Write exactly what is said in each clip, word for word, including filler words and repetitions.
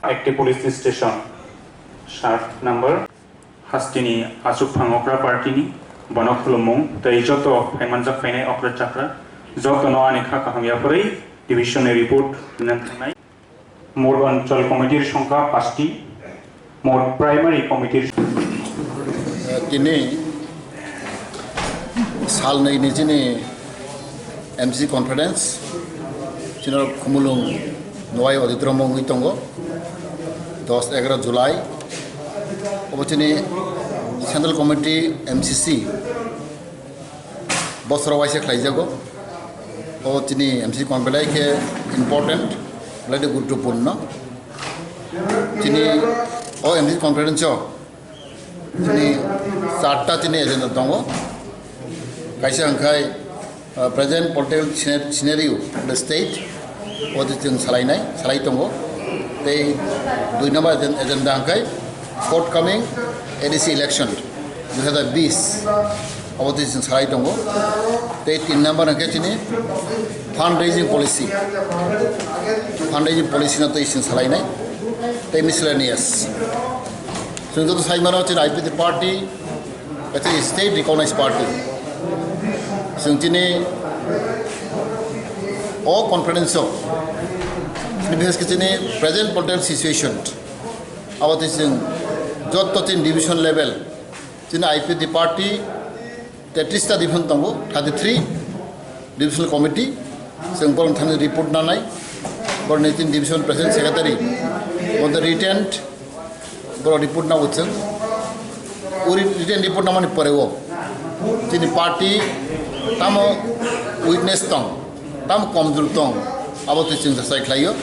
Ekti police station, sub number. Hasteni aswk phang okra party ni, bono khulumung tei joto phaimanjak phainai okra chakra, jotono ani kha kaham yapharwi division ni report nang thangnai. Mor Anchal Committee songkha pasti, Mor Primary Committee. Tini sal nwi ni chini M C conference, chini Khumulwng Nwai auditorium wngwi tongo, dos egaroh July. Obo chini Central Committee M C C bosoro waisa khlaijago. O chini M C C conference belai khe important, belai khe guruttopurno. Chini o M C C conference o chini charta chini agenda tongo. Kaisa hwnkhe, uh, present political scena-, scenario of the state, o de chwng salainai, salai tongo. Tei dui number agen-, agenda hwnkhe forthcoming A D C election dui hazar bis, abo twi chwng salai tongo. Tei tin number hwnkhe chini fundraising policy, fundraising policy no twi chwng salainai, tei miscellaneous. Chwng joto sai mano chini I P F T party, kaisa state recognized party. Chwng chini o conference o, chini bises khe chini present political situation, abo twi chwng joto chini division level, chini I P F T party tetris ta division tongo, thirty three divisional committee, chwng borok thani report nanai, borok naitin division president secretary, on the written, borok report na uchung, uri written report namani pore o, chini party tamo weakness tong, tamo komjor tong, abo twi chwng jasai khlaio.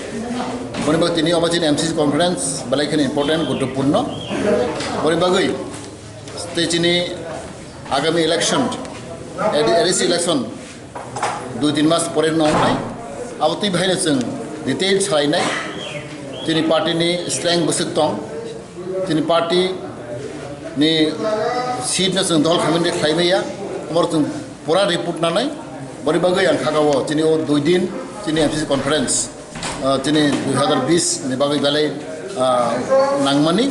Boni bagwi tini obo chini M C C conference belai kheno important, guruttopurno. Boni bagwi tei chini agami election, A D C election dui tin mas pore no wngnai. Abo twi bahaino chwng detail salainai. Chini party ni strength bwswk tong, chini party ni seat no chwng dol khaimani khlai maya, omo chwng pura report nanai. Boni bagwi ang kha o chini o dui din chini M C C conference, ah, chini dui hazar bis ni bagwi belai, ah, nangmani,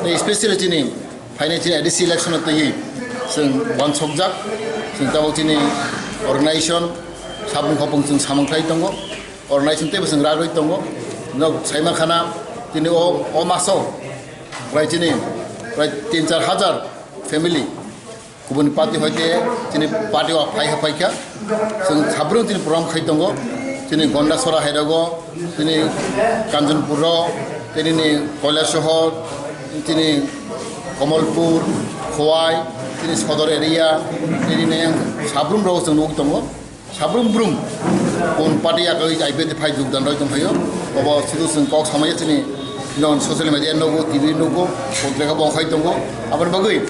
tei especially chini phainai chini A D C election o twiwi chwng uansukjak, chwng tabuk chini organization sabung khopung chwng samung khlai tongo, organization teibo chwng ragwi tongo. Nok saima khana chini o, o maso prai chini prai tin char hajar family kubuni party hoite chini party o phai ha phaikha. Chwng sabrum chini program khai tongo, chini Gondasora hairogo, chini Kanchanpur o, chini ni Kailasohor, chini Kamalpur, Khowai, chini Sodor area, chini ni sabrum rogo chwng nugwi tongo. Sabrum brum, kon party yakagwi I P F T phai jogdan roi tongphaio, obo sudu chwng kok samaya chini, chini social media nugo, T V nugo, potrika bo khai tongo, aboni bagwi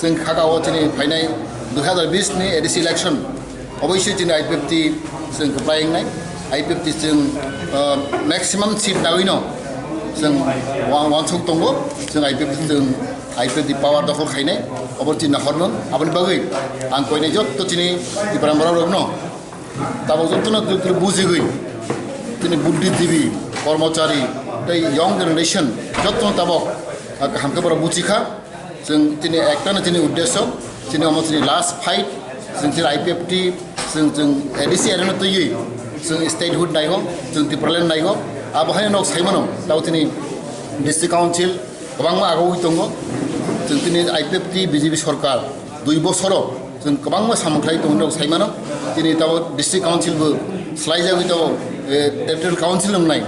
chwng kha o chini phainai dui hazar bis ni A D C election, oboisoi chini I P F T chwng kwplai wngnai, I P F T chwng, ah, maximum seat nagwino chwng wa-, wansuk tongo, chwng I P F T chwng I P F T power dokhol khainai, obo chini hormon, aboni bagwi ang koinai jotto chini Tipra borok rokno tabok jotono twi twi bujigwi, chini buddhijibi, kormochari tei young generation jotono tabok, ah, kaham khe borok buchikha. Chwng chini ektano chini uddesyo, chini omo chini last fight, chwng chini I P F T, chwng, chwng A D C area no twiwi, chwng statehood naigo, chwng Tipraland naigo, abo haino nok saimano, tabok chini district council, kwbangma agogwi tongo. Chwng tini I P F T B J P sorkar dui bosoro chwng kwbangma samung khlai tongo, saimano. Tini tabok district council bo swlaijagwi tabok, eh, territorial council wngnai,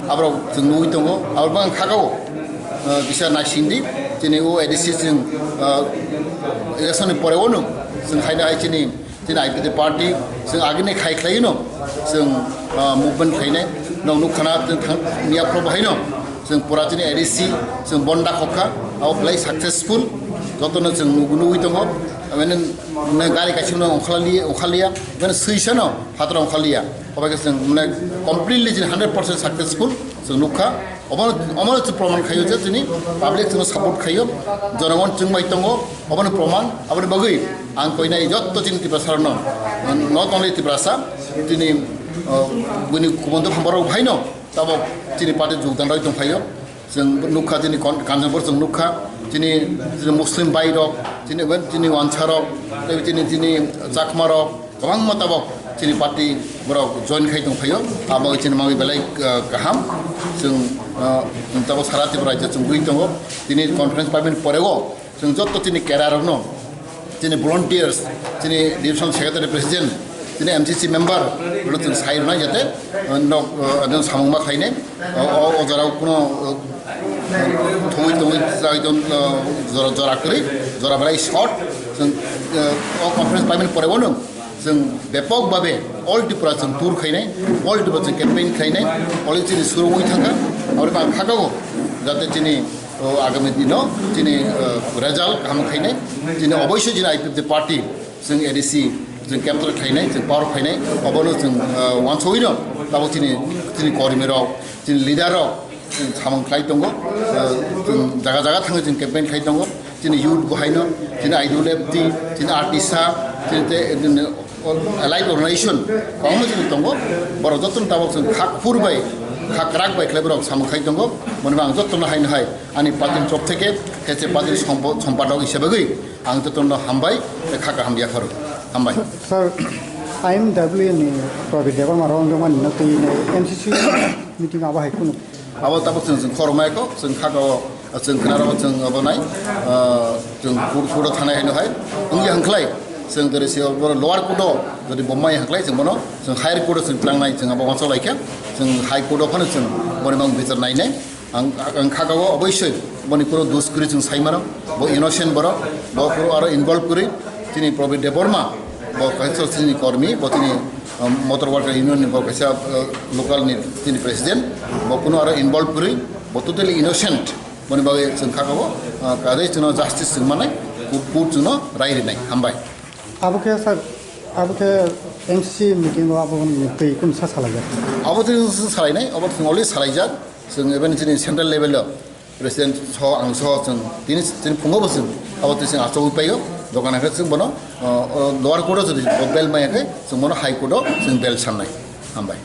aborok chwng nugwi tongo. Abo bang khakao, eh, kisa naisingdi, tini o A D C chwng, eh, election ni pore ono chwng haino hai chini Chini I P F T party, chwng agini khai khlaino, chwng, ah, movement khlainai, nok nuk khana chwng thang, miya phro bahaino, chwng pura chini A D C, chwng bonda khokha, abo belai successful, jotono chwng nug-, nugwi tongo, aboni gari kaisa no ongkhorliya, ongkhorliya, aboni swisano phataro ongkhorliya, obo khe chwng mane completely chini hundred percent successful, chwng nukha. Obono, obono chwng proman khaio je chini public chwngno support khaio, jonogon chwng bai tongo, obono proman, aboni bagwi ang koinai jotto chini Tiprasa rokno, not only Tiprasa, chini, uh, buini kubun dopha borok haino tabok chini party jogdan rwi tongphaio. Chwng nukha chini Kon-, Kanchanpur chwng nukha, chini, chini Muslim bhai rok, chini, chini wansa rok, tei chini, chini Chakma rok, kwbangma tabok chini party borok join khai tong phaio, abo chini mangwi belai, uh, kaham. Chwng, uh, tabok sara Tripura rajyo chwng bui tongo, tini conference payment poreo chwng joto chini cadre rokno, chini volunteers, chini division secretary president, chini M C C member, rok chwng sai rwnai jate, uh, nok, uh, adon samung ma khainai, uh, o, o jora kuno, uh, thongwi tongwi chai don, uh, jora, jora kwrwi, jora belai short, chwng, uh, o conference payment poreo no, chwng bepok babe all Tripura chwng tour khainai, all Tripura chwng campaign khainai, all chini surungwi thangkha, aro bang khakao, jate chini, o agami dino chini, uh, result kaham khainai, chini oboisoi chini I P F T party, chwng A D C, chwng campaign khainai, chwng power khainai, obono chwng, uh, wansugwino, tabok chini, chini kormi rok, chini leader rok, chwng samung khlai tongo, uh, chwng jaga jaga thangwi chwng campaign khlai tongo, chini youth bo haino, chini I W F T, chini artist sa, chini te, chini allied organization, kwbangma chini tongo, borok jotono tabok chwng khak phur bai, khak kwrak bai khlai borok samung khlai tongo, mwnwi ang jotono haino hai, ani party ni torof theke, khe se party ni sompo-, sompadok hisabagwi, ang jotono hambai, tei kha kaham yapharo. Hambai. Sir, I M W ni Prabir Debbarma rok wngjakmani no twi M C C meeting abo hai kunu. Abo tabuk chwng, chwng khorokma kho, chwng kha kho, chwng khna rok chwng abo nai, ah, chwng court, court o thanai haino hai. Wngya hwnkhlai, chwng jodi se abo lower court o jodi bo mai hwnkhlai chwng bono, chwng higher court o chwng tlangnai, chwng abo wansuk laikha, chwng high court o phano chwng boni mang bichar nainai. Ang, ang kha kha o oboisoi boni kuro dus kwrwi chwng sai mano, bo innocent borok, bo kuro aro involve kwrwi, chini Prabir Debbarma, bo kaisa chini kormi, bo chini, um, Motor Worker Union ni bo kaisa, uh, local ni chini president, bo kuno aro involve kwrwi, bo totally innocent, boni bagwi chwng kha kha o, uh, kadai chwngno justice chwng manai, court, court chwngno rai rinai, hambai. Abo khe sir, abo khe M C C meeting o abo twi kunu sa salaijak? Abo twi sa salainai, abo twi already salaijak. Chwng even chini central level o president so ang so chwng tini, tini phungo bo chwng abo twi chwng achugwi paio. Dogan khe chwng bono, o, o, lower court o jodi bo bail maya khe chwng bono high court o chwng bail sannai. Hambai.